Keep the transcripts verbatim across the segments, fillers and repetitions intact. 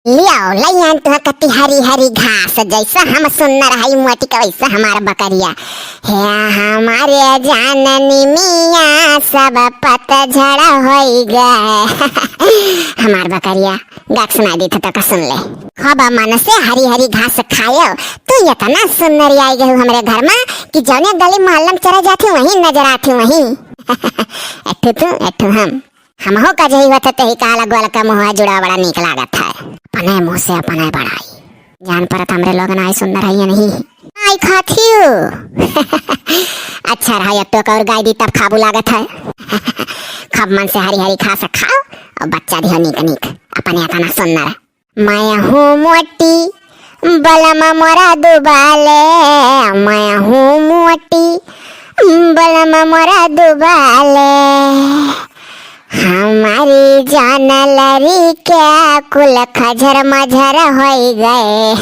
लियाओ, लइयान तुह कति हरी हरी घास, जैसा हम सुन्नर हई मोटी का वैसा हमार बकरिया। हे हमारे जान निमिया सब पतझड़ होई गए। हमार बकरिया गाक सुनाई देत ह तो का सुन ले। खूब मन से हरी हरी घास खायो, तू इतना सुन्नर आई गई हमरे घर में कि जौने गली मोहल्ला में चले जाती वहीं नजर आती वहीं। एठू तू, एठू हम। हमहू का जही होत तेही कहाला गोल का मुँह जुड़ा बड़ा नीक लागत है। अपने मुँह से अपने बड़ाई। जान परत हमरे लोग नाई सुन्नर है या नहीं। आई खाथियो। अच्छा रहा, एक टोक और गाय दी तब खाबू लागत है। खूब मन से हरी हरी घास खाओ और बच्चा दिहो नीक नीक। अपने अतना सुन्नर। मैं हूँ मोटी, बलम मोरा दुबाले, मैं हूँ मोटी, बलम मोरा दुबाले। हमारी जान लड़ी के कुल खजर मजर होई गए।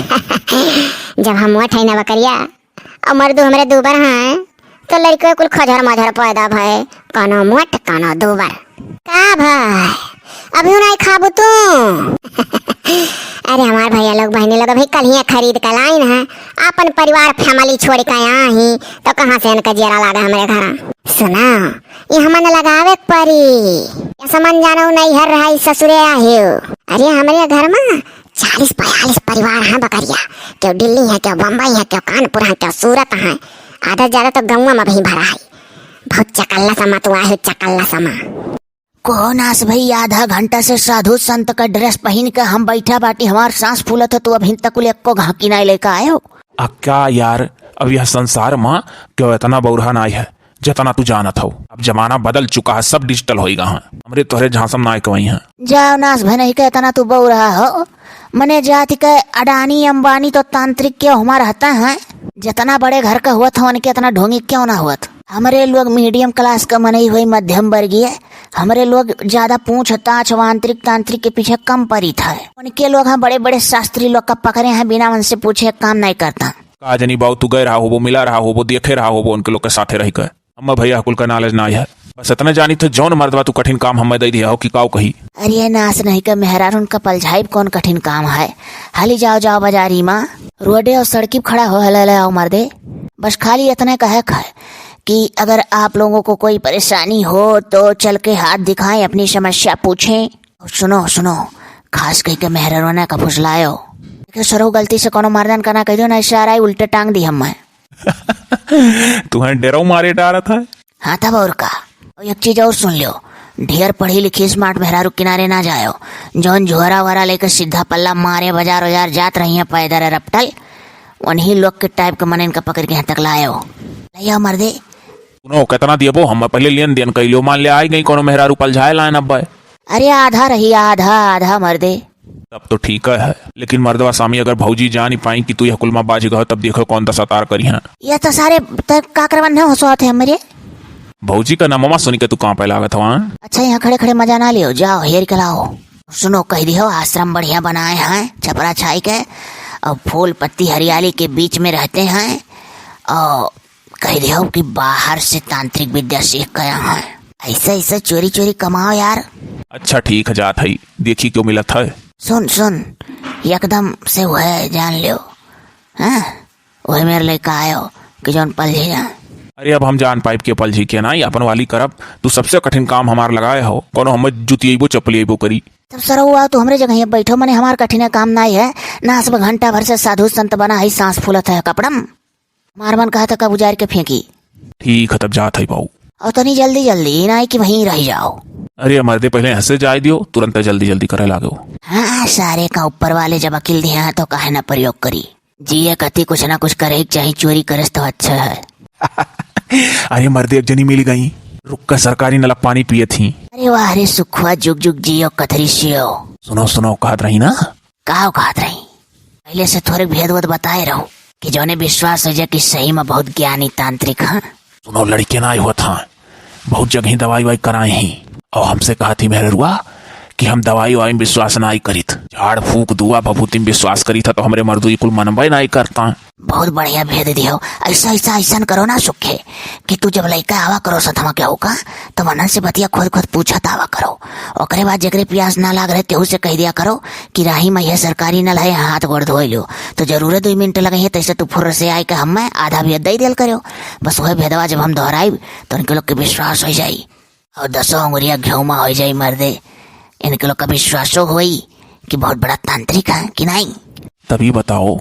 जब हम मोट है ना बकरिया, और मर्दू हमरे दूबर हैं, तो लड़के कुल खजर मजर पैदा भए, कौनो मोट, कौनो दूबर। का भाई, अभी नहीं खाबू तू? अरे हमार भैया लोग, बहनी लोग, अभी कल ही खरीद के लाइन है, अपन परिवार family छोड़ के आया ही, तो कहाँ से इनका जियरा लागे हमरे घर? सुना, ये हमन लगावे के परी, ये समन जानो नैहर रहा, ई ससुरे आहियो। अरे हमरे घर में चालीस बयालीस परिवार हैं बकरिया, केहू दिल्ली है, केहू बम्बई है, केहू कानपुर है, केहू सूरत है, आधा ज्यादा तो गौवा में भी भरा है। बहुत चकल्ला समा तू आहे, चकल्ला समा। कौन आस भई, आधा घंटा से साधु संत का dress पहिन के हम बैठा बाटी, हमार सांस फूलत है, तू अभी तक कुल एको घाकी नाई लेके आयो। आ क्या यार, अब यह संसार मा केहू इतना बौरहा नाई है, जितना तू जानत हो। अब जमाना बदल चुका है, सब digital होई गा है। हमरे तोहरे झांसम नाई कवई है। जाओ नास भनई के इतना तू बौरहा हो, मने जाति के अडानी अंबानी तो तांत्रिक केहू हमार हता है। जितना बड़े घर का हुआ था, उनके इतना ढोंगी क्यों ना हुआ था। हमरे लोग medium class का मनई हुई, मध्यम वर्गीय। हमरे लोग ज्यादा पूछ ताछ वांत्रिक तांत्रिक के पीछे कम परी था। उनके लोग हैं बड़े बड़े शास्त्री लोग का पकड़े हैं, बिना उनसे पूछे काम नहीं करता। का जनी बाऊ, तू गए रहा होबो, मिला रहा होबो, देखे रहा होबो, उनके लोग के साथे रह के। अम्मा भैया कुल का knowledge ना है। बस इतना जानी थे, जौन मर्दवा तू कठिन काम हमें दे दिया हो कि काऊ कही। अरे नास नहीं का मेहरार उनका पलझाइब कौन कठिन काम है। हाली जाओ, जाओ बाजारी माँ, रोडे और सड़की पे खड़ा हो, हले हले आओ मर्दे। बस खाली इतने कहे खाए कि अगर आप लोगों को कोई परेशानी हो तो चल के हाथ दिखाएं, अपनी समस्या पूछें। सुनो, सुनो, खास कह के मेहररुआ का फुसलायो। देखो सरहु गलती से कोनो मर्दन का ना कह दियो ना, इशारा ही उल्टे टांग दी हमें। तुहें डेरो मारे डारत है। हाँ तब और का। और एक चीज और सुन लियो, ढेर पढ़ी लिखी smart मेहरारू किनारे ना जायो। जौन झोरा वरा लेकर सीधा पल्ला मारे बाजार वाजार जात रही हैं पैदल रपटल, उन्हीं लोग के type के मनन का पकड़ के यहाँ तक लायो। ले आओ मर्दे। सुनो, कितना दियबो? हम पहले लेन देन कइलियो, मान ले आई गई कोनो मेहरारू पलझाए लाइन अब। अरे आधा रही, आधा, आधा मर्दे। तब तो ठीक है, लेकिन मर्दवा स्वामी अगर भौजी जानी पाई कि तू यह कुल मा बाझ गयो, तब देखो कौन दशा तार करी हैं। ये तो सारे त-, का करवन न हो सोत है हमरे। भौजी का नामवा सुन के तू कांपे लागत हवा। अच्छा, यहाँ खड़े खड़े मजा ना लियो, जाओ हेर के लाओ। सुनो, कह दियो आश्रम बढ़िया बनाए हैं, छपरा छाई के, और फूल पत्ती हरियाली के बीच में रहते हैं, और कह दियो कि बाहर से तांत्रिक विद्या सीख गया है, ऐसे ऐसे चोरी चोरी कमाओ यार। अच्छा ठीक है, जात है, देखी क्यों मिलत है। सुन सुन, एकदम से वह जान लियो, हाँ, वह मेरे लेके आयो कि जौन पलझी जाए। अरे अब हम जान पाइब के पलझी के ना, अपन वाली करब। तू सबसे कठिन काम हमार लगाए हो, कोनो हमें जुतियबो चपलियबो करी। तब सरऊ आओ, तू हमरे जगह बैठो, मने हमार कठिन काम नाई है, ना सब घंटा भर से साधु संत बना है, सांस फूलत है कपड़म। हमार मन कहा था कब उजार के फेंकी। ठीक है, तब जात है बाऊ। और तनी जल्दी जल्दी, ना कि वहीं रह जाओ। अरे मर्दे, पहले हंसे जाए दियो, तुरंत जल्दी जल्दी करे लागो। हाँ, सारे का ऊपर वाले जब अकिल दिया है तो काहे ना प्रयोग करी। जिए कती कुछ ना कुछ करे के चाही, चोरी करे तो अच्छा है। अरे मर्दे, एक जनी मिल गई, रुक कर सरकारी नलक पानी पिए थी। अरे वाह रे सुखुआ, जुग जुग जियो कथरी सियो। सुनो सुनो, कहत रही ना। का कहत रही? पहले से थोड़े भेद वेद बताए रहो कि जौने विश्वास हो जाए कि सही में बहुत ज्ञानी तांत्रिक हैं। सुनो, लड़के ना हुआ था, बहुत जगह दवाई वाई कराए ही, और हमसे कहा थी मेहररुआ कि हम दवाई ववाई में विश्वास नाई करित, झाड़ फूक दुआ भभूति में विश्वास करित है, तो हमरे मर्दू ई कुल मनबे नाई करता। बहुत बढ़िया भेद दियो। ऐसा, ऐसा, ऐसन करो ना सुखे, कि तू जब लइका आवा करो सथवा केहू का, तो मनन से बतिया खुद खुद पूछत आवा करो। ओकरे बाद जेकरे प्यास ना लाग रहे, तेहू से कह दिया करो कि राही में यह सरकारी नल है, हाथ गोड़ धोए लो। तो जरूरे दुई मिनट लगे है, तैसे तू फुर्र से आए के हमें आधा भी दे दियल करो। बस वह भेदवा जब हम दोहराइब, तो उनके लोग के विश्वास हो जाई। और दसों अंगुरिया घेउमा हो जाई मर्दे। इनके लोग का विश्वासो होई कि बहुत बड़ा तांत्रिक है कि नहीं। तभी बताओ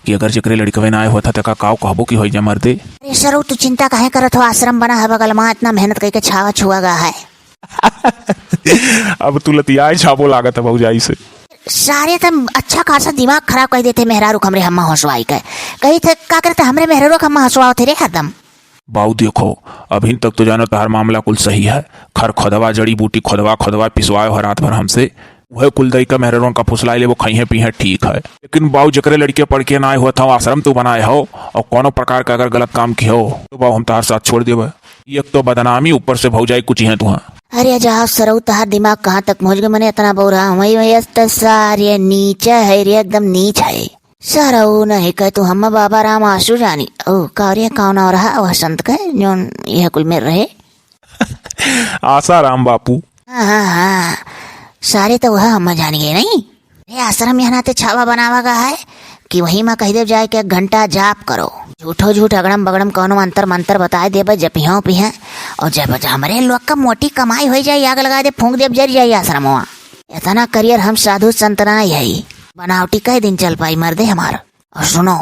कि अगर जेकरे लड़कवे ना आए होता, तो का काव कहबो कि होई जा मर्दे? अरे सरऊ, तू चिंता काहे करत हो? आश्रम बना है बगल में, इतना मेहनत करके छावा छुआ गा है। अब तू लतियाए छाबो लागत है भौजाई से। सारे तुम अच्छा खासा दिमाग खराब कर देते मेहरारू हमरे हम्मा हंसवाई के। कही थे का करते हमरे मेहरारू के हम्मा हंसवाओ थे रे हरदम। बाऊ देखो, अभी तक तो जानो तहार मामला कुल सही है। खर खोदवा, जड़ी बूटी खोदवा, खोदवा पिसवाए हो रात भर हमसे। वह कुल दई का मेहररों का फुसलाई लेबो, खइहे पीहे ठीक है। लेकिन बाऊ जकरे लड़के पढ़ के ना आए होत हो, आश्रम तू बनाए हो और कोनो प्रकार का अगर गलत काम किए हो तो बाऊ हम तहार साथ छोड़ देबे। एक तो बदनामी, ऊपर से भौजाई कुछ है तुहा। अरे जाओ सरऊ, तहार दिमाग कहाँ तक पहुँच गए? मने इतना बौरा हूँ, वही, वही तो सारे नीचे है रे, एकदम नीच है। सरऊ नहीं कह तू, हम बाबा राम आशु जानी। ओ, का रे, कौन और रहा वह संत के, जोन यह कुल में रहे? आसाराम बापू। हाँ, हाँ, हाँ। सारे तो वह हम जान गए नहीं। ये आश्रम यहाँ नाते छावा बनावा गा है कि वही में कह देब जाए के एक घंटा जाप करो। झूठो झूठ अगड़म बगड़म कौनो अंतर मंतर बताए देबे, जपिहों पिहे। और जब हमरे लोग का मोटी कमाई हो जाए, आग लगा दे, फूंक देब, जर जाए आश्रमवा। इतना करियर हम साधु संत ना है, बनावटी कई दिन चल पाई मर्दे हमार। और सुनो,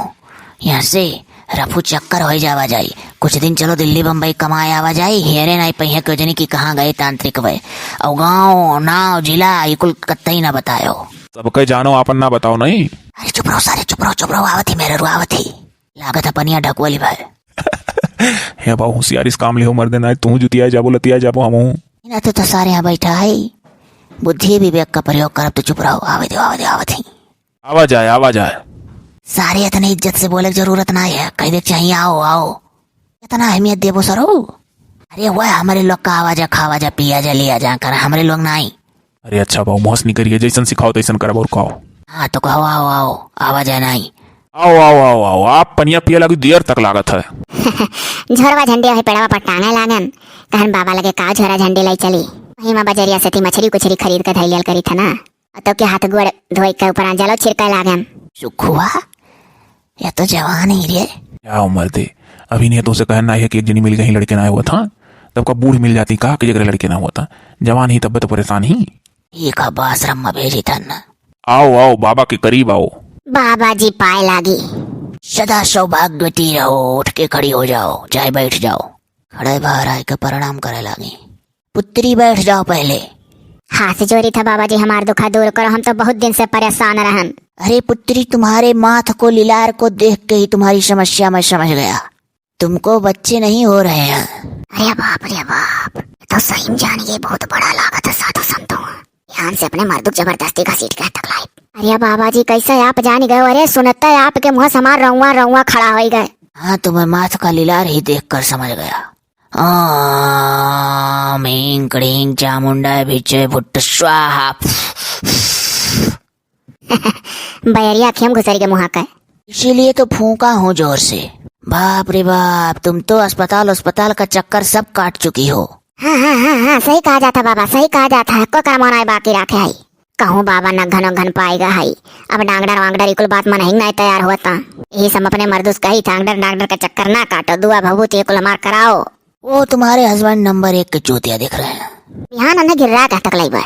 यहाँ से रफू चक्कर हो जावा जाई। कुछ दिन चलो दिल्ली बम्बई कमाए आवा जाई, हेरे नाई पहिया के जनी कि कहाँ गए तांत्रिक वे। और गाँव, नाव, जिला, ये कुल कत्तई ना बतायो। सबके जानो, आपन ना बताओ नहीं। अरे चुप रहो सारे, चुप रहो, चुप रहो, आवत ही मेहररू, आवत ही। लागत है पनिया ढकवली भाई। हे बाबू, होशियारी से काम लिहो मर्दे, ना तू जुतिया जाबो, लतिया जाबो, हम हूँ। ना तो, तो सारे यहाँ बैठा है, बुद्धि विवेक का प्रयोग करब तो चुप रहो, आवे दो, आवे दो, आवत ही। आवा जाए, आवा जाए। सारे इतने इज्जत से बोले के जरूरत ना है, कह दे चाहिए आओ, आओ। इतना अहमियत देबो सरो? अरे वह हमारे लोग का आवा जा, खावा जा, पिया जा, लिया जा कर, हमारे लोग ना आई। अरे अच्छा बाबू, मोहस नहीं करिए, जैसन सिखाओ तैसन करब और खाओ। हाँ तो कहो आओ, आओ, आवा जाए ना आई। आओ, आओ, आओ, आओ, आप पनिया पिए लागी देर तक लागत है। झोरवा झंडे वही पेड़वा पर टांगे लागन, कहन बाबा लगे का झोरा झंडे लाई चली। वही माँ बजरिया से थी मछली कुछरी खरीद के धैलियल करी था ना। तो के हाथ गोड़ धोई के ऊपर जलो छिड़के लागम। सुखुआ, या तो जवान ही रे। क्या उम्र दे, अभी नहीं तो उसे कहना है कि एक जनी मिल गई लड़के ना हुआ था, तब का बूढ़ मिल जाती का कि जगह लड़के ना हुआ था, जवान ही तब तो परेशान ही। ठीक है, आश्रम में भेजी था ना। आओ, आओ, बाबा के करीब आओ। बाबा जी पाए लागी। सदा सौभाग्यवती रहो, उठ के खड़ी हो जाओ, चाहे बैठ जाओ। खड़े बाहर आए के प्रणाम करे लागी। पुत्री, बैठ जाओ पहले। हाथ जोड़ी था बाबा जी, हमार दुखा दूर करो, हम तो बहुत दिन से परेशान रहन। अरे पुत्री, तुम्हारे माथ को, लिलार को देख के ही तुम्हारी समस्या मैं समझ गया। तुमको बच्चे नहीं हो रहे हैं। अरे बाप रे बाप, ये तो सही में जान ये बहुत बड़ा लागत है साधु संतों। ध्यान से अपने मर्दुक जबरदस्ती घसीट के तक लाई। अरे बाबा जी, कैसे आप जान गए? अरे सुनते आपके मुंह से हमार रउआ रउआ खड़ा हो गए। हाँ, तुम्हें माथ का लिलार ही देख कर समझ गया। ओम ह्रीं क्लीं चामुंडाय भीक्षे भुट्ट स्वाहा। बैरिया अखियम घुसरी के मुहा का। इसीलिए तो फूंका हूँ जोर से। बाप रे बाप, तुम तो अस्पताल, अस्पताल का चक्कर सब काट चुकी हो। हाँ, हाँ, हाँ, हाँ, सही कहा जाता बाबा, सही कहा जाता है। को करमौना बाकी रखे है। कहूँ बाबा न घनो घन पाएगा है। अब डॉक्टर वांगडर इकुल बात मन ही नहीं तैयार होता। यही सब अपने मर्दुस कही था, डॉक्टर, डॉक्टर का चक्कर ना काटो, दुआ भभूति इकुल हमार कराओ। वो तुम्हारे हस्बैंड नंबर एक के चूतिया दिख रहे हैं। बिहान अन्हे गिर्रा कह तक लइबा।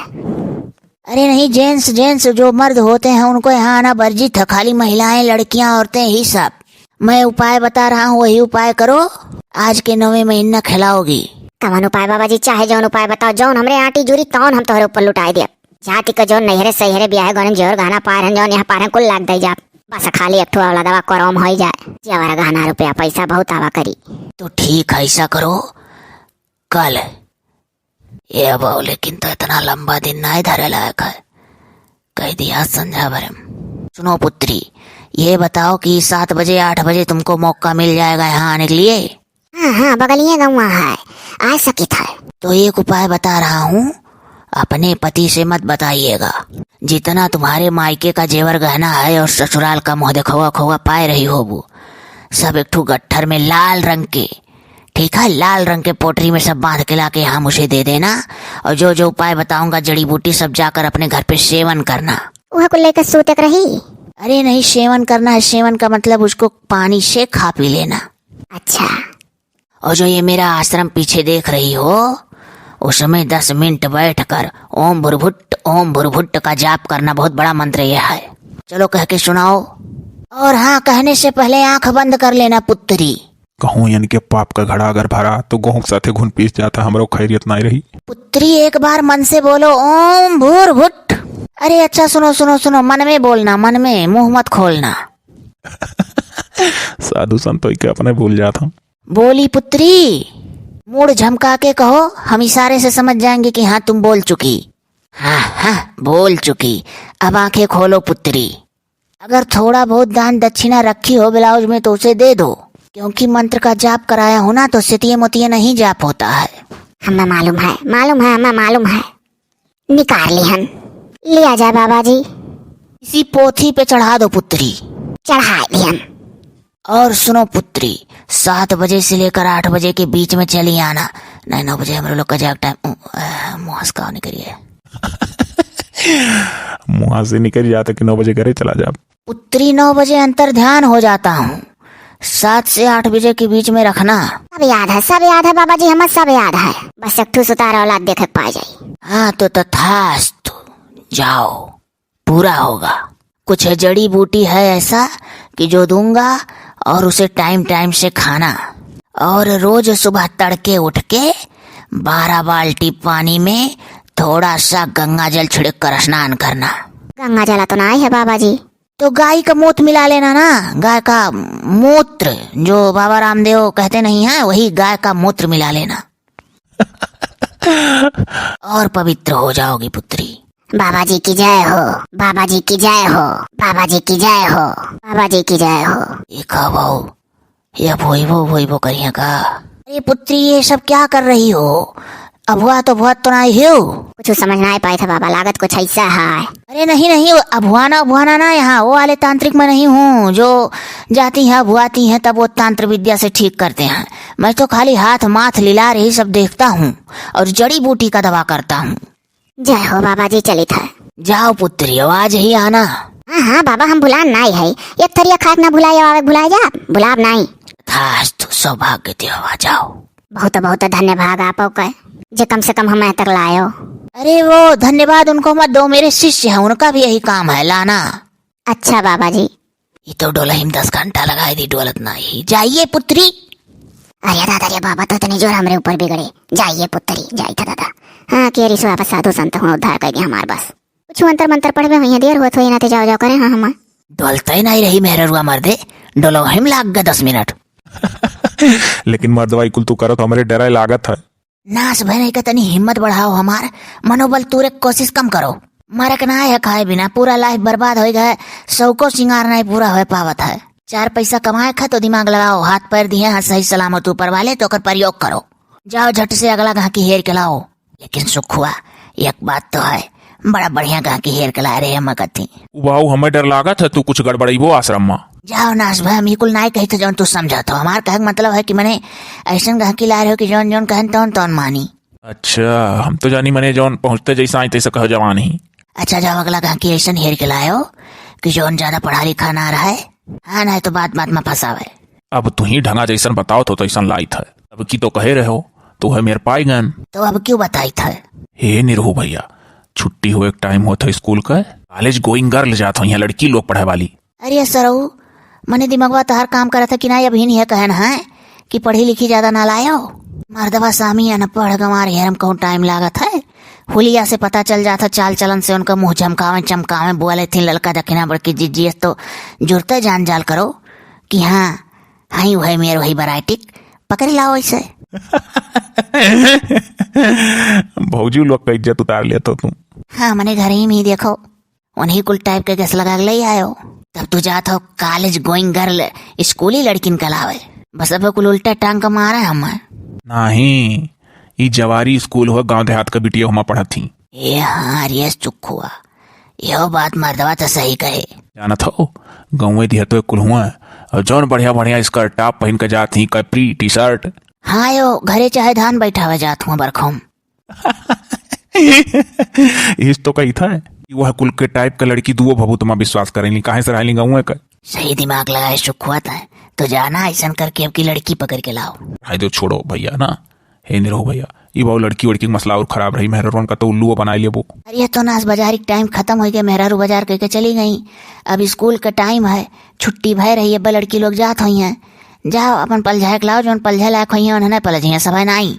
अरे नहीं, जेंट्स, जेंट्स जो मर्द होते हैं उनको यहाँ आना वर्जित है, खाली महिलाएं, लड़कियां, औरतें ही सब। मैं उपाय बता रहा हूँ, वही उपाय करो, आज के नौवें महीना खिलाओगी। कवन उपाय बाबा जी? चाहे जौन उपाय बताओ, जौन हमरे आंटी जुरी तौन हम तोहरे ऊपर लुटाए देब। जाति के जौन नैहरे सैहरे ब्याहे गौन जेवर गहना पाए रहन, जौन यहाँ पाए रहन, कुल लाग दई जाब। बस खाली एक ठो औलादवा कोरोम होई जाए, जेवर गहना रुपया पैसा बहुत आवा करी। तो ठीक है, ऐसा करो, कल। ए बाऊ, लेकिन तो इतना लंबा दिन नहीं धरे लायक है, कह दिया संझा भरे में। सुनो पुत्री, ये बताओ कि सात बजे, आठ बजे तुमको मौका मिल जाएगा यहाँ आने के लिए? हाँ, हाँ, बगलिए गौवा है, आ सकित है। तो एक उपाय बता रहा हूँ, अपने पति से मत बताइएगा। जितना तुम्हारे मायके का जेवर गहना है और ससुराल का मुँह देखौआ खोआ पाए रही होबू, सब एक ठो गट्ठर में लाल रंग के, ठीक है, लाल रंग के पोटरी में सब बांध के लाके यहाँ मुझे दे देना। और जो जो उपाय बताऊंगा, जड़ी बूटी, सब जाकर अपने घर पे सेवन करना। वह को लेकर सूतक रही? अरे नहीं, सेवन करना है। सेवन का मतलब उसको पानी से खा पी लेना। अच्छा। और जो ये मेरा आश्रम पीछे देख रही हो, उसमें दस मिनट बैठकर ओम भुरभुट, ओम भुरभुट का जाप करना, बहुत बड़ा मंत्र यह है। चलो कह के सुनाओ। और हाँ, कहने से पहले आंख बंद कर लेना पुत्री। कहूँ इनके पाप का घड़ा अगर भरा तो गेहूं के साथे घुन पीस जाता, हमरो खैरियत नाई रही। पुत्री, एक बार मन से बोलो, ओम भूर भुट। अरे अच्छा, सुनो सुनो सुनो, मन में बोलना, मन में, मुंह मत खोलना। साधु संत होई के अपने भूल जात हम। बोली पुत्री, मूड़ झमका के कहो, हम इशारे से समझ जाएंगे कि हाँ, तुम बोल चुकी। हाँ हाँ, बोल चुकी। अब आंखें खोलो पुत्री। अगर थोड़ा बहुत दान दक्षिणा रखी हो ब्लाउज में तो उसे दे दो, क्योंकि मंत्र का जाप कराया हो ना, तो सितिये मोतिये नहीं जाप होता है। हमें मालूम है, मालूम है, हमें मालूम है। निकाल लिहन। लिया जाए बाबा जी। इसी पोथी पे चढ़ा दो पुत्री। चढ़ा लिहन। और सुनो पुत्री, सात बजे से लेकर आठ बजे के बीच में चली आना। नहीं, नौ बजे हमरे लोग का जाग टाइम। उ, अ, मुंह हंसका निकल गया। मुंह से निकल जाता कि नौ बजे घरे चला जा। पुत्री, नौ बजे अंतर ध्यान हो जाता हूँ, सात से आठ बजे के बीच में रखना। सब याद है, सब याद है बाबा जी, हमें सब याद है। बस एक ठू सुतार औलाद देखे के पा जाई। हाँ तो तथास्तु, जाओ, पूरा होगा। कुछ जड़ी बूटी है ऐसा कि जो दूंगा, और उसे टाइम टाइम से खाना, और रोज सुबह तड़के उठ के बारह बाल्टी पानी में थोड़ा सा गंगा जल छिड़क कर स्नान करना। गंगा जल तो नाई है बाबा जी। तो गाय का मूत मिला लेना ना, गाय का मूत्र, जो बाबा रामदेव कहते नहीं है, वही गाय का मूत्र मिला लेना। और पवित्र हो जाओगी पुत्री। बाबा जी की जय हो, बाबा जी की जय हो, बाबा जी की जय हो, बाबा जी की जय हो। ये का बहू, ये भोइबो भोइबो करिया का? अरे पुत्री, ये सब क्या कर रही हो? अभुआ तो भुआ तो नाई हो। कुछ समझ नाई पाए थे बाबा, लागत कुछ ऐसा है। अरे नहीं नहीं, अभुआना अभुआना ना, यहाँ वो वाले तांत्रिक में नहीं हूँ जो जाती हैं अभुआती हैं तब वो तंत्र विद्या से ठीक करते हैं। मैं तो खाली हाथ माथ लिलार यही सब देखता हूँ और जड़ी बूटी का दवा करता हूँ। जय हो बाबा जी, चलित है। जाओ पुत्री, आज ही आना। हाँ हाँ बाबा, हम भुलान नाई है। एक थरिया खाए के ना भुलाए, आवे के भुलाए जा, भुलाब नाई। तथास्तु, सौभाग्य देवा, जाओ। बहुत बहुत धन्यवाद आपो के, जे कम से कम हमें तक लायो। अरे वो धन्यवाद उनको मत दो, मेरे शिष्य हैं, उनका भी यही काम है लाना। अच्छा बाबा जी। ये तो डोलही में दस घंटा लगाए दी, डोलत नहीं। जाइए पुत्री। अरे दादा रे बाबा, तो इतनी जोर हमरे ऊपर बिगड़े। जाइए पुत्री, जाई था दादा। हाँ, के रिसो आप साधु संत हुआ उद्धार कर दिया हमार बस। कुछ अंतर मंत्र पढ़बे हुई है, देर होत हुई ना ते जाओ जाओ करे। हाँ हमार। डोलते ही नहीं रही मेहररुआ मर्दे, डोलो हिम लाग गए दस मिनट। लेकिन मर्दवा, ई कुल तू करत हमरे डरे लागत है। नास भय नहीं का, तनी हिम्मत बढ़ाओ हमार, मनोबल तूरे के कोशिश कम करो। मरे के ना है खाए बिना, पूरा लाइफ बर्बाद हो गया है, सौ को सिंगार नहीं पूरा हो पावत है। चार पैसा कमाए खा तो दिमाग लगाओ, हाथ पैर दिए हैं सही सलामत ऊपर वाले, तो ओकर प्रयोग करो। जाओ झट से अगला गाहकी हेर के लाओ। लेकिन सुखुआ, एक बात तो है, बड़ा बढ़िया गाहकी हेर के लाए रहे हम कथी। बाऊ, हमें डर लागत है तू कुछ गड़बड़ाइबो आश्रम में। जाओ नास भाई, हम ई कुल नाई कही थे जौन तू समझत हो। हमार कहे के मतलब है कि मने ऐसन गाहकी लाए रहे हो कि जौन जौन कहन तौन तौन मानी। अच्छा, हम तो जानी मने जौन पहुँचते जैसा आई तैसे कहो जवान ही। अच्छा जाओ, अगला गाहकी ऐसन हेर के लायो कि जौन ज्यादा पढ़ा लिखा ना रहे, हाँ, नहीं तो बात बात में फंसावे। अब तू ही ढंगा जैसन बताओ तो तैसन लाइत है। अब की तो कहे रहे हो, तो है मेरे पाई गन। तो अब क्यों बताइत है? हे निरहू भैया, छुट्टी होए के टाइम होत है स्कूल का, कॉलेज गोइंग गर्ल जात हो, यहाँ लड़की लोग पढ़े वाली। अरे सरऊ, मने दिमगवा तोहार काम करत है कि नाई? अबहिन यह कहन है कि पढ़ी लिखी ज्यादा ना लायो। मर्दवा सामी अनपढ़ गंवार हेरम कहूँ टाइम लागत है। हुलिया से पता चल जात है, चाल चलन से उनका मुँह झमकावे चमकावे, बोले थी ललका दखिना बड़की जिज्जियस तो जुरते जान जाल करो कि हाँ, हई वही मेर वही बराइटिक पकड़ लाओ ऐसे। भौजी लोग का इज्जत उतार लेत हो तू। हाँ, मने घर ही में ही देखो। उन्हीं कुल टाइप के गैस लगा के ले आयो। तब तू जात हो कॉलेज गोइंग गर्ल स्कूली लड़किन के लावे। बस अब कुल उल्टा टांग के मारे हम। नहीं, ई जवारी स्कूल हो, गांव देहात के बिटिया हुमा पढ़त थी। ए हाँ रे सुखुआ, यो बात मर्दवा त सही कहे। जानत हो, गौवे दिया तो कुल हुआ, और जौन बढ़िया बढ़िया स्कर्ट टॉप पहिन के जात ही, कैपरी टी शर्ट। हाँ यो, घरे चाहे धान बैठावे जात हुआ बरखोम। इस तो कही था कि वह कुल के टाइप का लड़की दुओ भभूत मा विश्वास करेली, काहे से रहली गौवे का। सही दिमाग लगाए सुखुआ तैं, तो जाना ऐसन करके अब की लड़की पकड़ के लाओ। हाय दो छोड़ो भैया ना, हे निरहु भैया, ई बाऊ लड़की वड़की के मसला और खराब रही, मेहररुअन का तो उल्लू बनाए लेबो। अरे तो नास बाजारी के टाइम खत्म हो गया, मेहरारू बाजार कह के चली गई, अब स्कूल का टाइम है, छुट्टी भय रही, अब लड़की लोग जात हुई हैं, जाओ अपन पलझाए के लाओ, जौन पलझे लायक हुई हैं उन्हें पलझिया सब है नाई।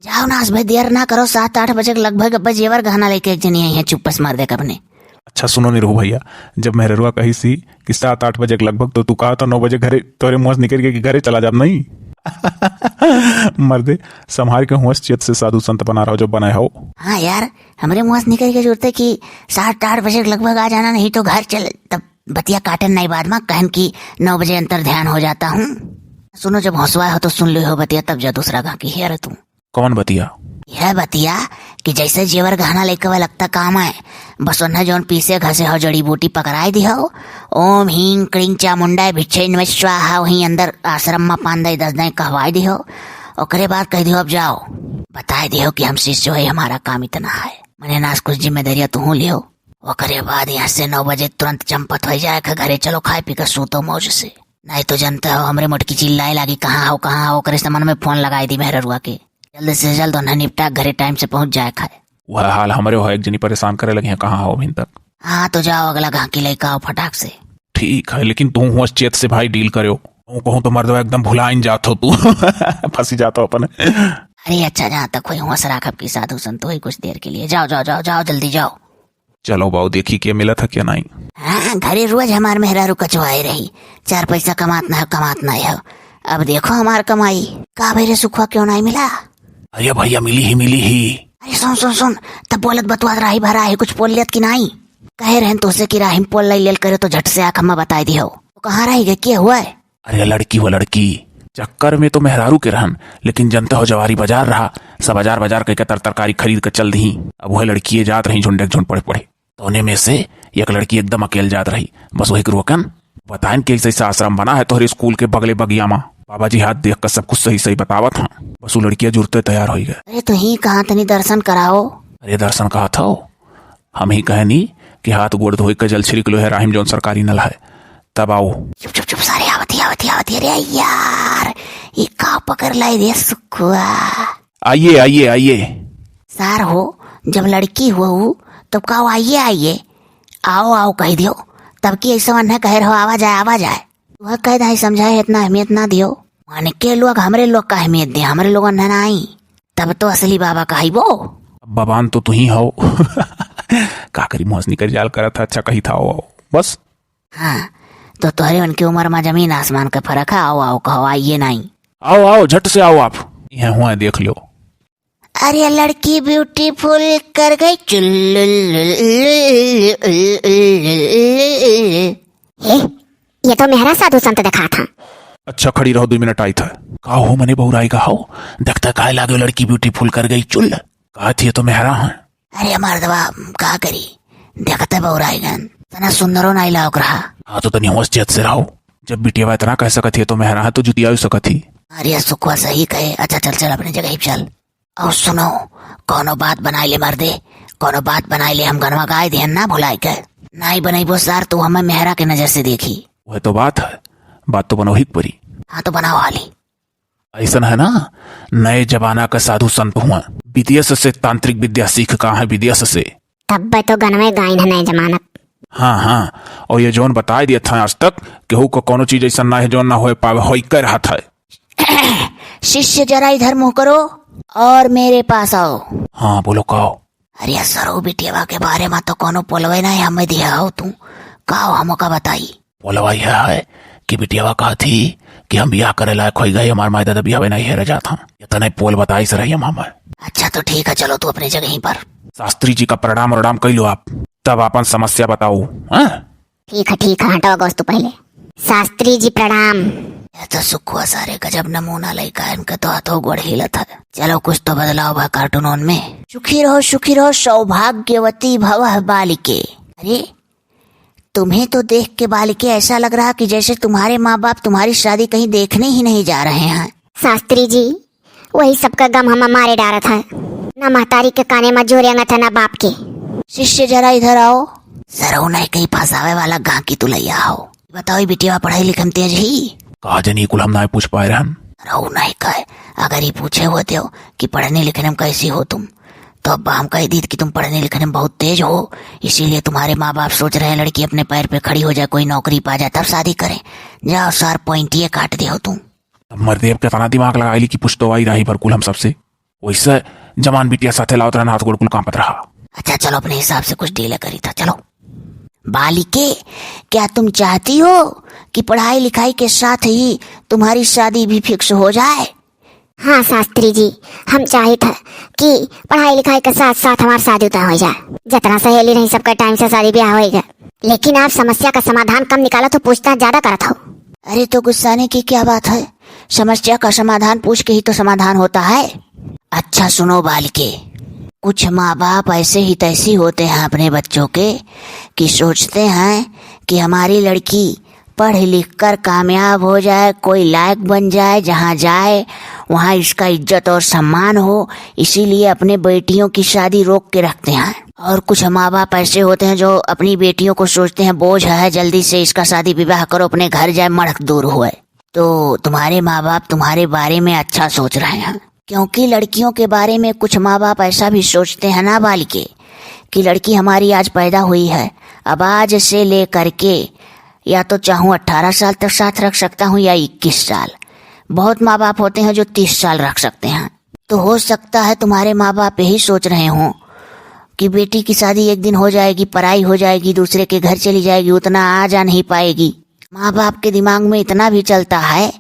जाओ ना, आज भाई देर ना करो, सात आठ बजे के लगभग अब जेवर गहना लेके एक जनी आई है, चुप्पस मार दे कबने। अच्छा सुनो निरहु भैया, जब मेहररुआ कही सी कि सात आठ बजे के लगभग, तो तू कहा था नौ बजे घरे, तोरे मुँह से निकल के कि घरे चला जाब नहीं। मर्दे, संभाल के हुआ चेत से साधु संत बना रहो जो बनाए हो। हाँ यार, हमरे मुँह से निकल के जुड़ते कि सात आठ बजे के लगभग आ जाना, नहीं तो घर चल, तब बतिया काटन नहीं बाद में, कहन कि नौ बजे अंतर ध्यान हो जाता हूँ। सुनो, जब हौसला हो तो सुन लो हो बतिया, तब जा दूसरा गाँव की हेर तू। कौन बतिया? यह बतिया कि जैसे जेवर गहना लेके वह लगता काम है, बस उन्हें जौन पीसे घसे हो जड़ी बूटी पकड़ाई दिहो, ओम हीं क्रीं चामुंडाय भिक्षे नमः स्वाहा, वहीं अंदर आश्रम में पान दई दस दई कहवाई दिहो, ओकरे बाद कह दिहो अब जाओ, बताए दिहो कि हम शिष्य हो, हमारा काम इतना है, मने नास कुछ जिम्मेदारियां तुहूँ लियो। ओकरे बाद यहाँ से नौ बजे तुरंत चंपत हो जाए, घरे चलो खाए पी के सूतो मौज से। नहीं तो जानते हो, हमरे मोटकी चिल्लाए लागी, "कहाँ हो, कहाँ हो?" ओकरे से मन में फोन लगाई दी मेहररुआ के। जल्द से जल्द उन्हें निपटा, घरे टाइम से पहुँच जाए खाए। वह हाल हमरे हो, एक जनी परेशान करे लगी हैं, "कहाँ हो अभी तक?" हाँ, तो जाओ, अगला गाँव की लइका आओ फटाक से। ठीक है, लेकिन तू हुआ चेत से भाई डील करो। कहूँ, कहूँ तो मर्दवा एकदम भुलाइन जात हो तू। फंसी जात हो अपन। अरे अच्छा, जहाँ तक हुई हुआ सराखब की साधु संत हुई कुछ देर के लिए। जाओ, जाओ, जाओ, जाओ, जल्दी जाओ। चलो बाऊ, देखी के मिलत है क्या नहीं। हाँ, घरे रोज हमार मेहरारू कचवाए रही, चार पैसा कमात ना हो, कमात ना हो। अब देखो हमार कमाई। का भई रे सुखवा, क्यों नहीं मिला? अरे भैया, मिली ही, मिली ही। अरे सुन, सुन, सुन, तब बोलत बतुआत राही भरा है, कुछ बोल लियत कि नहीं? कहे रहन तोसे कि राही में पोल लाई लेल करे तो झट से आँख में बताई दिहो। तो कहाँ रही गए, के हुआ है? अरे लड़की हुआ लड़की, चक्कर में तो मेहरारू के रहन, लेकिन जनते हो जवारी बाजार रहा, सब बाजार बाजार कह के तर तरकारी खरीद के चल दी। अब वह लड़की ये जात रही झुंडे के झुंड पड़े पड़े, तो उन्हें में से एक लड़की एकदम अकेल जात रही। बस वही के रोकन, बताइन कि ऐसे ऐसा आश्रम बना है तोहरे स्कूल के बगले बगिया मा। बाबा जी हाथ देख कर सब कुछ सही सही बतावत हाँ। बस वो लड़कियाँ जुड़ते तैयार हो गए। अरे तो ही कहाँ तनी दर्शन कराओ। अरे दर्शन कहा था, हम ही कहनी कि हाथ गोड़ धोई के जल छिड़क लो है राहिम जौन सरकारी नल है, तब आओ। चुप चुप चुप, सारे आवत ही आवत ही आवत ही। अरे यार, ये का पकड़ लाई रे सुखुआ। आइए आइए आइए। सार हो, जब लड़की हुआ हूँ तब का आइए आइए, आओ आओ कह दियो, तब की ऐसा मन है कह रहो आवा जाए आवा जाए। वह कह दे समझाए इतना अहमियत ना दियो। मन के लोग हमरे लोग का अहमियत दे, हमरे लोगन ना आई, तब तो असली बाबा कहाइबो। अब बाबान तो तू ही हो। का करी, मुँह से निकल जाल करत है, अच्छा कही था, आओ, आओ। बस। हाँ, तो तोहरे उनके उम्र में जमीन आसमान का फर्क है। आओ, आओ, कहो, आइए नहीं। आओ, आओ, झट से आओ आप। यहाँ हुआ देख लो। अरे लड़की ब्यूटीफुल कर गई चुल्लुल। ए, ये तो मेहरा साधु संत दिखात हा। अच्छा, खड़ी रहो, दो मिनट आई था। का हो मने बौराई का हो? देखता काय लागे लड़की ब्यूटीफुल कर गई चुल। का थी ये तो मेहरा है। अरे मर्दवा, का करी, देखते बौराई गन। तना सुंदरो नाई लाग रहा। हाँ, तो तनी होश चेत से रहो। जब बिटिया इतना कह सकत ही तो मेहरा है तो जुतिया भी सकत ही। अरे सुखवा सही कहे। अच्छा चल चल अपनी जगह ही चल। और सुनो, कोनो बात बनाई ले मर्दे, कोनो बात बनाई ले, हम गनवा गाय दिहन ना भुलाई के। नाई बनैबो सार, तू हमें मेहरा के नजर से देखी। वह तो बात है, बात तो बनवही के परी। हाँ तो बनाओ हाली। ऐसन है ना, नए जमाना का साधु संत हुआ, विदेश से तांत्रिक विद्या सीख का है, विदेश से। तब तो गनवे गाइन है नए जमाना। हाँ हाँ, और ये जौन बताए दिया था आज तक, केहू को कोनो चीज ऐसा ना है जौन ना होए पावे, होई कर हाथ है। शिष्य जरा इधर मुंह करो और मेरे पास आओ। हाँ बोलो, का हो? अरे सरऊ बिटियावा के बारे में तो कोनो पोलवे नहीं हमें दिया हो तू, का हो हमका बताई? पोलवा यह है कि बिटियावा कहा थी कि हम बियाह करे लायक हो गए, हमार माई दादा बियाह नहीं हेरे जात हम। इतना ही पोल बताई से रही हम हमें। अच्छा तो ठीक है, चलो तू अपनी जगह ही पर। शास्त्री जी का प्रणाम उरणाम कई लो आप, तब अपन समस्या बताओ। हाँ? ठीक है, ठीक है, हटो अगोस तू पहले। शास्त्री जी प्रणाम। यह तो सुखवा सारे गजब नमूना लइका है, इनका तो हाथों गोड़ हिलत है। चलो, कुछ तो बदलाव बा कार्टूनों में। सुखी रहो, सुखी रहो, सौभाग्यवती भवः बालिके। अरे, तुम्हें तो देख के बालिके ऐसा लग रहा कि जैसे तुम्हारे माँ बाप तुम्हारी शादी कहीं देखने ही नहीं जा रहे हैं। शास्त्री जी, वही सबका गम हम मारे डारत है। ना महतारी के काने में जोर अंगत है, ना बाप के। शिष्य, जरा इधर आओ। सरऊ नहीं कहीं फंसावे वाला गांकी तुलैया हो। बताओ, ई बिटिया पढ़ाई लिखे में तेज ही? का जनी, कुल हम ना पूछ पाए रहन। सरऊ नहीं कहे, अगर ये पूछे होते हो कि पढ़ने लिखने में कैसी हो तुम, तो अब हम कह दी कि तुम पढ़ने लिखने में बहुत तेज हो, इसीलिए तुम्हारे माँ बाप सोच रहे हैं लड़की अपने पैर पे खड़ी हो जाए, कोई नौकरी पा जाए, तब शादी करें। जाओ सर, पॉइंटिए काट दे हो तुम। अब मर्दे, अब कितना दिमाग लगा ली कि पुछतो आई रही भर कुल हम सबसे। वैसे जवान बिटिया साथे लावत रहन, हाथ गोड़ कुल कांपत रहा। अच्छा चलो, अपने हिसाब से कुछ डील करी था, चलो। बालिके, क्या तुम चाहती हो कि पढ़ाई लिखाई के साथ ही तुम्हारी शादी भी फिक्स हो जाए? हाँ शास्त्री जी, हम चाहित है कि पढ़ाई लिखाई के साथ साथ हमार शादी तय हो जाए। जितना सहेली रही सबका टाइम से शादी ब्याह हो जाए, लेकिन आप समस्या का समाधान कम निकालत हो, पूछताछ ज्यादा करत हो। अरे तो गुस्साने की क्या बात है, समस्या का समाधान पूछ के ही तो समाधान होता है। अच्छा सुनो बालिके, कुछ माँ बाप ऐसे ही तैसी होते हैं अपने बच्चों के कि सोचते हैं कि हमारी लड़की पढ़ लिख कर कामयाब हो जाए, कोई लायक बन जाए, जहाँ जाए वहाँ इसका इज्जत और सम्मान हो, इसीलिए अपने बेटियों की शादी रोक के रखते हैं। और कुछ माँ बाप ऐसे होते हैं जो अपनी बेटियों को सोचते हैं बोझ है, जल्दी से इसका शादी विवाह करो, अपने घर जाए, मढ़क दूर हुए। तो तुम्हारे माँ बाप तुम्हारे बारे में अच्छा सोच रहे हैं, क्योंकि लड़कियों के बारे में कुछ माँ बाप ऐसा भी सोचते हैं ना बालिके, कि लड़की हमारी आज पैदा हुई है, अब आज से लेकर के या तो चाहूँ अठारह साल तक साथ रख सकता हूँ या इक्कीस साल। बहुत माँ बाप होते हैं जो तीस साल रख सकते हैं। तो हो सकता है तुम्हारे माँ बाप यही सोच रहे हों कि बेटी की शादी एक दिन हो जाएगी, पराई हो जाएगी, दूसरे के घर चली जाएगी, उतना आ जा नहीं पाएगी। माँ बाप के दिमाग में इतना भी चलता है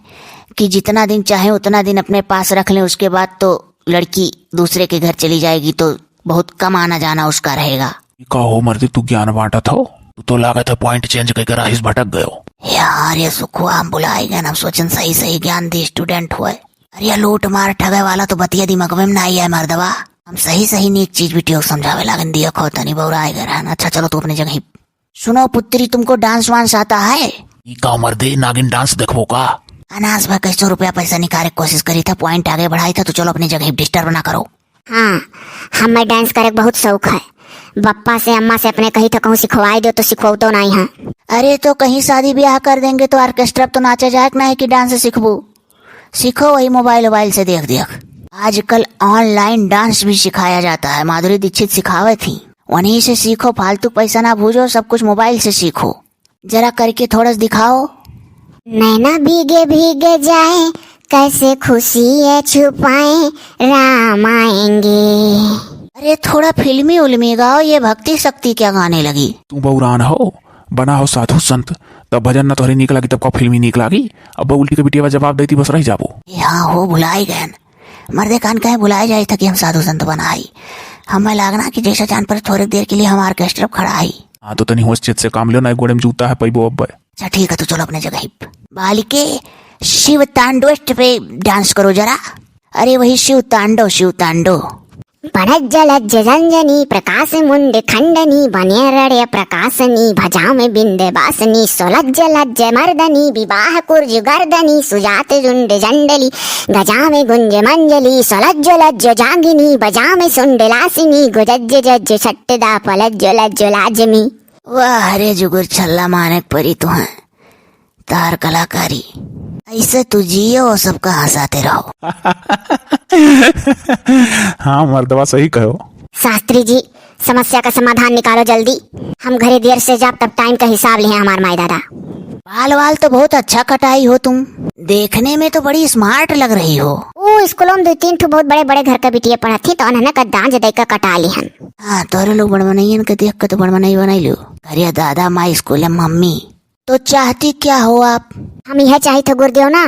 कि जितना दिन चाहे उतना दिन अपने पास रख लें, उसके बाद तो लड़की दूसरे के घर चली जाएगी तो बहुत कम आना जाना उसका रहेगा। ई का हो मर्दे, तू ज्ञान बांटत हो? तू तो लागत है पॉइंट चेंज करके राहिस भटक गयो। यार, ये सुखुआ हम भुलाई गए, हम सोचन सही सही ज्ञान दी स्टूडेंट हुए। अरे, ये लूट मार ठगे वाला तो बतिया दिमाग में ना आई है मर्दवा। हम सही सही नीक चीज बिटियो समझावे लागन दिया खो तनी बौराए गए रहन। अच्छा, चलो तू अपने जगह। सुनो पुत्री, तुमको डांस वांस आता है? ई का मर्दे, नागिन डांस देखबो का? अनास भाई कैसो रुपया पैसा निकाले के कोशिश करी था, पॉइंट आगे बढ़ाई था, तो चलो अपनी जगह डिस्टर्ब ना करो। हाँ, हमें डांस करे के बहुत शौक है। बप्पा से अम्मा से अपने कही था कहूँ सिखवाई दो तो सिखवाओ तो नहीं है। अरे तो कहीं शादी ब्याह कर देंगे तो ऑर्केस्ट्रा तो नाचा जाए कि नहीं कि डांस सीखबू? सीखो वही मोबाइल वोबाइल से देख देख। आजकल ऑनलाइन डांस भी सिखाया जाता है, माधुरी दीक्षित सिखावे थी, वहीं से सीखो, फालतू पैसा ना भूजो, सब कुछ मोबाइल से सीखो। जरा करके थोड़ा सा दिखाओ। नैना भीगे भीगे जाए, कैसे खुशी है छुपाए, राम आएंगे। अरे थोड़ा फिल्मी उल्मी गाओ, ये भक्ति शक्ति क्या गाने लगी? तू बौरान हो, बना हो साधु संत, तब भजन न तोहरे नीक लागी, तब का फिल्मी नीक लागी? अब उल्टी के बिटिया जवाब देती बस रह जाबो। ए हाँ हो, भुलाई गए। मर्दे कान कहे भुलाए जाए था कि हम साधु संत बनाई। हमें लागना कि जैसा चांद पर थोड़े देर के लिए हम ऑर्केस्ट्रा खड़ा आई। हाँ, तो तनी होश चेत से काम लियो, ना गोड़े में जूता है, पैबो अब। अच्छा ठीक है, तो चलो अपने जगह। बालिके, शिव तांडव पे डांस करो जरा। अरे वही शिव तांडव, शिव तांडव। पणज्ज लज्ज जंजनी प्रकाश मुंड खंडनी बने रड़े प्रकाशनी भजाम बिंद बासनी सोलज्ज लज्ज मर्दनी विवाह कुर्ज गर्दनी सुजात जुंड जंडली गजाम गुंज मंजली सोलज्ज लज्ज जांगिनी बजाम सुंड लासिनी गुजज्ज जज्ज छट्ट दाप लज्ज लज्ज लाजमी। वाह रे जुगुर छल्ला मानक परी तुहैं। तार कलाकारी। ऐसे तू जियो और सबका हंसाते रहो। हाँ मर्दवा सही कहो। शास्त्री जी, समस्या का समाधान निकालो जल्दी। हम घरे देर से जाब तब टाइम का हिसाब लिहे हमार माई दादा। बाल वाल तो बहुत अच्छा कटाई हो तुम, देखने में तो बड़ी स्मार्ट लग रही हो। ओ स्कूलों में दो तीन ठो बहुत बड़े बड़े घर का बिटिया पढ़त थी तो उन्होंने का दांज दे का कटा लिहन। हाँ, तोरे लोग बड़मनैयन के देख के तो बड़मनई बनाई लो। अरे दादा, माई स्कूल में मम्मी। तो चाहती क्या हो आप? हम यह चाहित हो गुरुदेव ना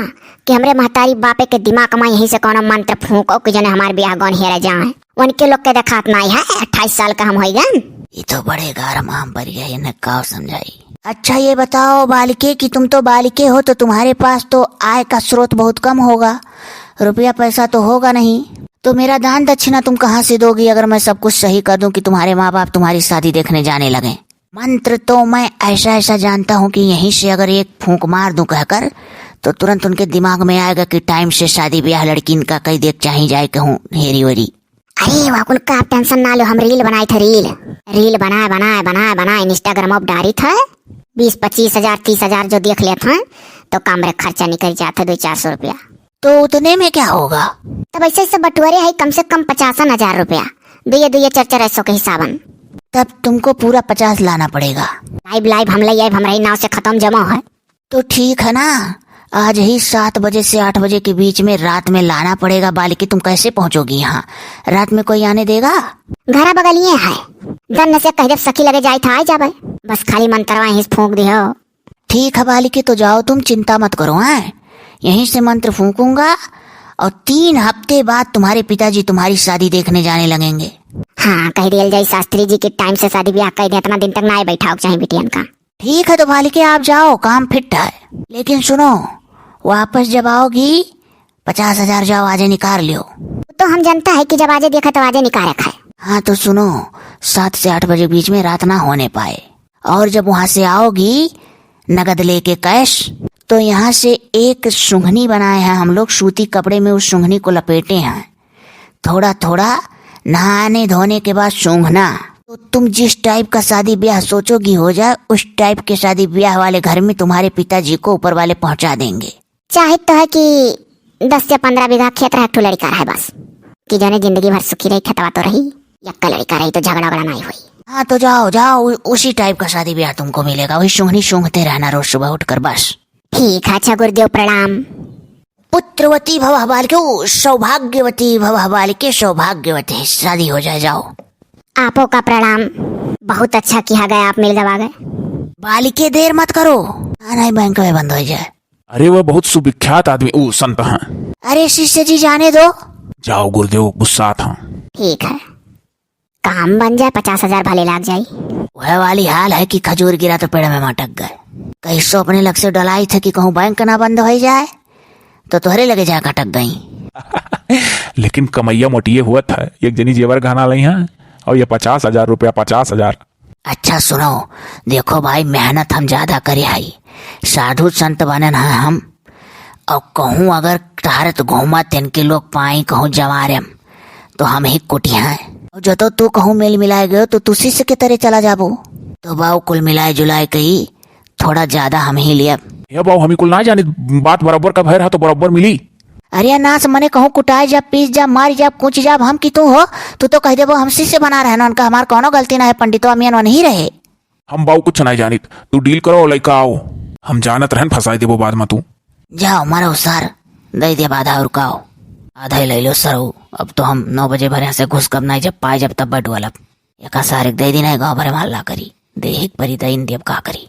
कि हमरे महतारी बापे के दिमाग में यहीं से कौनो मंत्र फूंको कि जने हमार ब्याह गौन हेरा जाए। उनके लोग के देखात नाई है, अट्ठाईस साल का हम होई गन। ई तो बड़े गार में हम पड़ गए, इन्हें का समझाई? अच्छा ये बताओ बालिके कि तुम तो बालिके हो, तो तुम्हारे पास तो आय का स्रोत बहुत कम होगा, रुपया पैसा तो होगा नहीं, तो मेरा दान दक्षिणा तुम कहाँ से दोगी अगर मैं सब कुछ सही कर दूं कि तुम्हारे माँ बाप तुम्हारी शादी देखने जाने लगें? मंत्र तो मैं ऐसा ऐसा जानता हूँ कि यहीं से अगर एक फूंक मार दूं कहकर, तो तुरंत उनके दिमाग में आएगा कि टाइम से शादी ब्याह लड़किन का कई देख चाही जाए कहूँ हेरी वेरी। अरे वह कुल का टेंशन ना लो, हम रील बनाई थे, रील। रील बनाए, बनाए, बनाए, बनाए, Instagram पर डारी थे। बीस, पच्चीस हजार, तीस हजार जो देख लेत हैं, तो काम रे खर्चा निकल जात है दो चार सौ रुपया। तो उतने में क्या होगा? तब ऐसे ऐसे बटुअरे है, कम से कम पचासन हजार रुपया, दुइये दुइये चार चार ऐसो के हिसाबन। तब तुमको पूरा पचास लाना पड़ेगा। लाइब, लाइब, हम ले आइब, हमरा ही नाव से खत्म जमा है। तो ठीक है ना, आज ही सात बजे से आठ बजे के बीच में रात में लाना पड़ेगा। बालिके, तुम कैसे पहुंचोगी यहाँ? रात में कोई आने देगा? घरा बगलिए है, दन्न से कह देब सखी लगे जाए था, आ जाबे। बस खाली मंत्रवा यहीं से फूंक दियो। ठीक है बालिके, तो जाओ तुम, चिंता मत करो, हैं? यहीं से मंत्र फूंकूंगा और तीन हफ्ते बाद तुम्हारे पिताजी तुम्हारी शादी देखने जाने लगेंगे। हाँ, कह दियल जाई शास्त्री जी कि टाइम से शादी ब्याह कर दे, इतना दिन तक ना आए बैठाओ चाहे बिटियन का। ठीक है, तो बालिके आप जाओ, काम फिट है। लेकिन सुनो, वापस जब आओगी, पचास हजार जाओ, आजे निकाल लियो। तो हम जनता है कि जब आजे देखा तब आजे निकाल रखा है। हाँ, तो सुनो, सात से आठ बजे के बीच में रात ना होने पाए, और जब वहां से आओगी नगद लेके कैश, तो यहाँ से एक सुंघनी बनाए हैं हम लोग, सूती कपड़े में उस सुंघनी को लपेटे हैं, थोड़ा थोड़ा नहाने धोने के बाद सूंघना। तो तुम जिस टाइप का शादी ब्याह सोचोगी हो जाए, उस टाइप के शादी ब्याह वाले घर में तुम्हारे पिताजी को ऊपर वाले पहुंचा देंगे। चाहे तो है कि दस से पन्द्रह बीघा खेत रहे, एक ठो लड़का रहे बस, कि जने जिंदगी भर सुखी रही, खेतवा तो रही, यक्का लड़का रही तो झगड़ा उगड़ा नहीं हुई। हाँ, तो जाओ, जाओ, उ-, उसी टाइप का शादी ब्याह तुमको मिलेगा, वही सूंघनी सूंघते रहना रोज सुबह उठकर बस। ठीक है, अच्छा गुरुदेव, प्रणाम। पुत्रवती भवः बालिके, ओ, सौभाग्यवती भवः बालिके, सौभाग्यवती, शादी हो जाए, जाओ। आपो का प्रणाम, बहुत अच्छा किहा गया, आप मिल गवा गए। बालिके, देर मत करो, ना नहीं बैंक में बंद हो जाए। अरे, वह बहुत सुविख्यात आदमी, ओ, संत हैं। अरे शिष्य जी, जाने दो। जाओ गुरुदेव, गुस्सात हैं। ठीक है, काम बन जाए, पचास हजार भले लाग जाई। वह वाली हाल है कि खजूर गिरा तो पेड़ में मटक गए। कैसो अपने लग से डलाई थे कि कहूँ बैंक ना बंद हो जाए, तो तोहरे लगे जाके अटक गई। लेकिन कमैया मोटिए हुआ था, एक जनी जेवर गहना लई हैं और ये पचास हजार रुपया, पचास हजार। अच्छा सुनो, देखो भाई, मेहनत हम ज्यादा करे हई, साधु संत बनन है हम, और कहूँ अगर टहरत घूमत इनके लोग पाई कहूँ जवारे में, तो हम ही कुटी हैं। और जो तो तू कहूँ मिल मिलाए गयो, तो तू शिष्य के तरह चला जाबो। तो बाऊ कुल मिलाए जुलाए कही, थोड़ा ज्यादा हम ही लियब। हे बाऊ, हम ही कुल ना जाने, बात बराबर का भय रहा तो बराबर मिली। अरे नास मने कहूँ कुटाए जाब, पीस जाब, मारी जाब, कूच जाब, हम कि तू हो? तू तो कह देबो हम शिष्य बना रहे ना, उनका हमार कौनो गलती ना है, पंडितवा मियन वनही रहे। हम बाऊ कुछ नहीं जानित, तू डील करो, लइका आओ, हम जानत रहन फंसाई देबो बाद में तू। जाओ मारो सार, दे देब आधा और काओ। आधा ही ले लो सरऊ, अब तो हम नौ बजे भरे से घुस कब नहीं, जब पाए जब तब बटुअलब। एका सारे दे दिन है गाँव भरे में हल्ला करी, देहिक परी दइन देब का करी।